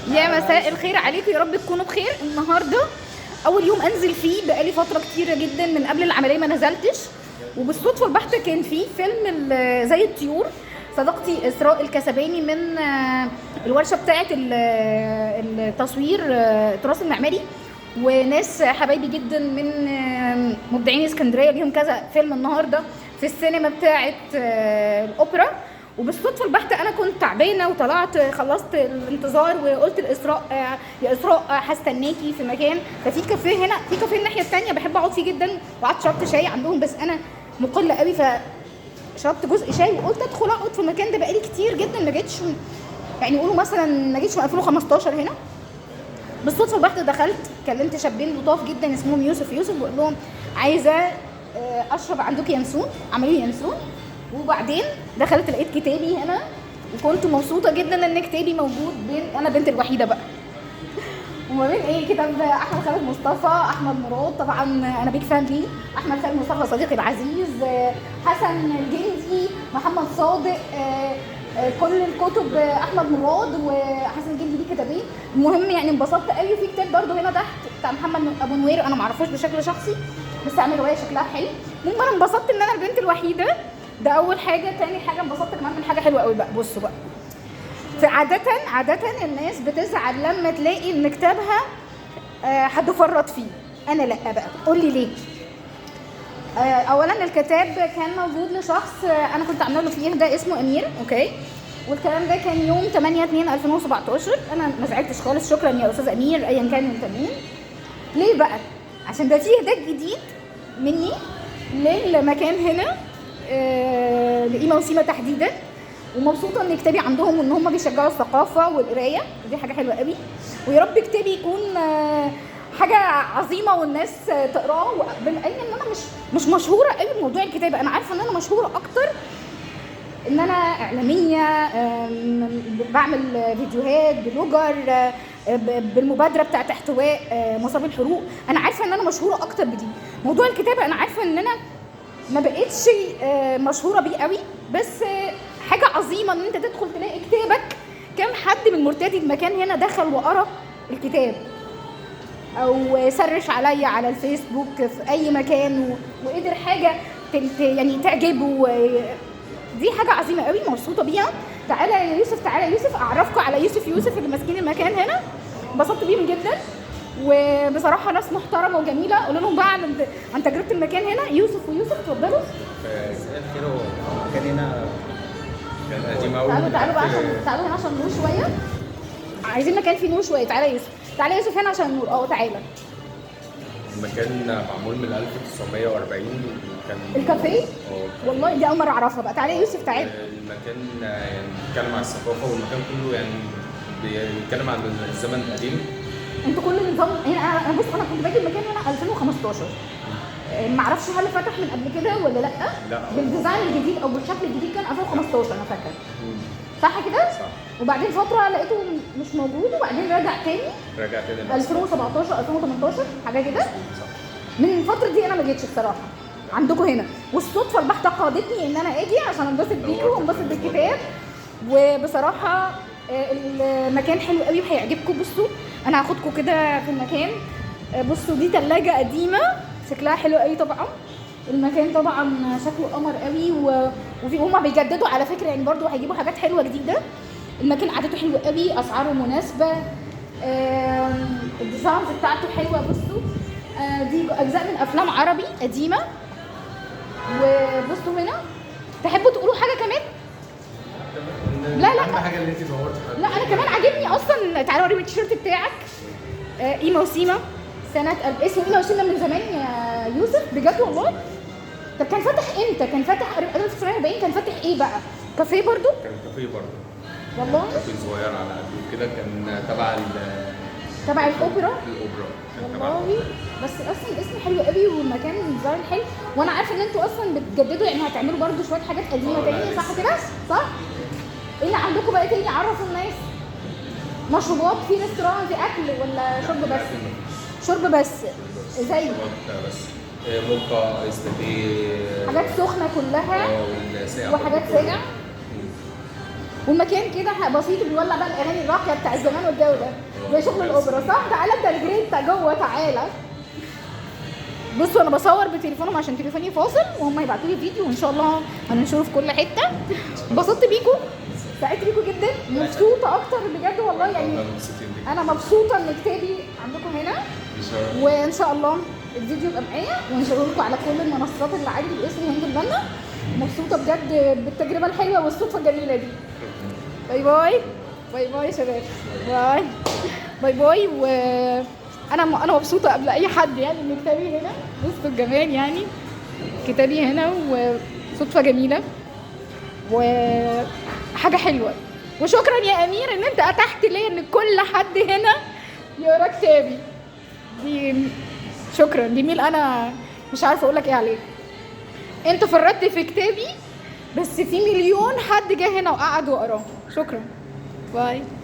يا مساء الخير عليكم، يا رب تكونوا بخير. النهارده اول يوم انزل فيه بقالي فترة كتيرة جدا من قبل العملية ما نزلتش، وبالصدفه البحتة كان في فيلم زي الطيور. صديقتي اسراء الكسباني من الورشة بتاعه التصوير التراث المعماري، وناس حبايبي جدا من مبدعين اسكندرية ليهم كذا فيلم النهارده في السينما بتاعه الاوبرا. وبالصدفه البحتة انا كنت تعبانة وطلعت خلصت الانتظار وقلت لاسراء يا اسراء هستناكي في مكان. ففي كافيه هنا، في كافيه الناحية الثانية بحب اقعد فيه جدا، وقعدت شربت شاي عندهم، بس انا مقلة قوي فشربت جزء شاي وقلت ادخل اقعد في المكان ده، بقالي كتير جدا ما جيتش، يعني يقولوا مثلا ما جيتش من 2015 هنا. بالصدفة البحتة دخلت كلمت شابين لطاف جدا اسمهم يوسف يوسف، بقول لهم عايزه اشرب عندكم ينسون، عملوا لي ينسون. وبعدين دخلت لقيت كتابي هنا، وكنت مبسوطة جدا ان كتابي موجود بين انا بنت الوحيدة بقى وما بين ايه كتاب احمد خالد مصطفى، احمد مراد طبعا انا big fan ليه، احمد خالد مصطفى صديقي العزيز، حسن الجندي، محمد صادق، كل الكتب، احمد مراد وحسن الجندي ليه كتابين. المهم يعني انبسطت قوي. في كتاب برده هنا تحت بتاع محمد ابو نوير، انا معرفوش بشكل شخصي بس عامل رواية شكلها حلو. المهم انا انبسطت ان انا البنت الوحيدة، ده اول حاجة. تاني حاجة انبسطت كمان من حاجة حلوة قوي بقى، بصوا بقى، فعادة عادة الناس بتزعل لما تلاقي ان كتابها حد فرط فيه. انا لا بقى، قول لي ليه. اولا الكتاب كان موجود لشخص انا كنت عامله له فيه ده اسمه امير، okay، والكلام ده كان يوم 8/2/2017. انا ما زعلتش خالص، شكرا يا استاذ امير ايا كان انت مين. ليه بقى؟ عشان ده فيه هداك جديد مني للمكان هنا، لقيمة وسيمه تحديدا، ومبسوطة ان كتابي عندهم وان هم بيشجعوا الثقافة والقرايه، ودي حاجة حلوة قوي. ويا رب كتابي يكون حاجة عظيمة والناس تقراه. بما ان انا مش مشهورة قوي بموضوع الكتابة، انا عارفه ان انا مشهورة اكتر ان انا اعلامية، بعمل فيديوهات، blogger، بالمبادرة بتاعت احتواء مصاب الحروق. انا عارفه ان انا مشهورة اكتر بدي. موضوع الكتابة انا عارفه ان انا ما بقتش مشهورة بيه قوي، بس حاجة عظيمة ان انت تدخل تلاقي كتابك. كم حد من مرتدي المكان هنا دخل وقرا الكتاب او search عليا على الفيسبوك في اي مكان وقدر حاجة يعني تعجبه، دي حاجة عظيمة قوي مبسوطة بيها. تعالى يا يوسف، تعالى يا يوسف، اعرفكم على يوسف يوسف اللي ماسكين المكان هنا، انبسطت بيهم جدا وبصراحة ناس محترمه وجميلة. قولوا لهم بقى عن تجربه المكان هنا. يوسف ويوسف اتفضلوا. مساء الخير. هو المكان هنا كان قديم قوي. تعالوا تعالوا بقى، عشان تعالوا هنا عشان النور شوية، عايزين مكان فيه نور شوية. تعالى يا يوسف، تعالى يا يوسف هنا عشان النور. تعالى. المكان معمول من 1940 كان الكافيه؟ والله دي اول مرة اعرفها بقى. تعالى يا يوسف تعالى. المكان يعني بيتكلم عن الثقافة، والمكان كله يعني بيتكلم عن الزمن القديم. انتوا كل نظام هنا. انا بص، انا كنت باجي المكان هنا 2015، ما اعرفش هل فتح من قبل كده ولا لا. لا بال design الجديد او بالشكل الجديد كان 2015 انا فاكره. صح كده؟ صح. وبعدين فترة لقيته مش موجود، وبعدين رجع تاني. رجع تاني 2017 2018 حاجة كده. صح. من الفترة دي انا ما جيتش بصراحة عندكم هنا، والصدفه البحتة قادتني ان انا اجي عشان انبسط بيكم وانبسط بالكتاب. وبصراحة المكان حلو قوي وهيعجبكم. بصوا انا هاخدكم كده في المكان. بصوا دي ثلاجه قديمة شكلها حلو قوي طبعا. المكان طبعا شكله قمر قوي، وفي هما بيجددوا على فكرة، يعني برضو هيجيبوا حاجات حلوة جديدة. المكان قعدته حلوة قوي، اسعاره مناسبة، ال designs بتاعته حلوة. بصوا دي اجزاء من افلام عربي قديمة. وبصوا هنا، تحبوا تقولوا حاجة كمان؟ لا لا اهم حاجة اللي انت نورتي. لا انا كمان عاجبني اصلا. تعالوا اوريهم التيشيرت بتاعك. قيمة وسيمه سنة اسمه قيمة وسيمه من زمان يا يوسف بجد والله. طب كان فاتح امتى؟ كان فاتح 1940. كان فاتح ايه بقى؟ كافيه برضو؟ كان كافيه برضو والله، كافيه صغير على قده كده، كان تبع تبع الاوبرا. الاوبرا والله. بس اصلا الاسم حلو قوي والمكان design حلو، وانا عارفه ان انتوا اصلا بتجددوا، يعني هتعملوا برضو شوية حاجات قديمة تاني، صح كده؟ صح؟ ايه اللي عندكم بقى تاني؟ عرفوا الناس. مشروبات في restaurant، في اكل ولا شرب بس؟ شرب بس. زي بس موكا، ice latte، حاجات سخنة كلها وحاجات ساقعه. والمكان كده بسيط، وبيولع بقى الاغاني الراقية بتاع الزمان والجو ده، زي شغل الاوبرا صح؟ تعالى انت الجريد بتاع جوه، تعالى. بصوا انا بصور بتليفونهم عشان تليفوني فاصل، وهم هيبعتوا لي فيديو وان شاء الله هننشره في كل حتة. انبسطت بيكم، سعدت بيكم جدا، مبسوطة اكتر بجد والله يعني. مبسوطين بيك. انا مبسوطة ان كتابي عندكم هنا، وان شاء الله الفيديو يبقى معايا وانشره لكم على كل المنصات اللي عندي باسم هند البنا. مبسوطة بجد بالتجربة الحلوة والصدفه الجميلة دي. bye bye bye bye يا شباب، bye bye bye. و انا مبسوطة قبل اي حد يعني ان كتابي هنا. بصوا الجمال يعني، كتابي هنا وصدفه جميلة وحاجه حلوة. وشكرا يا امير ان انت اتحت ليا ان كل حد هنا يقرا كتابي دي، شكرا جميل. انا مش عارفه اقول لك ايه عليه. انت فرطت في كتابي، بس في مليون حد جه هنا وقعد وقراه. شكرا، bye.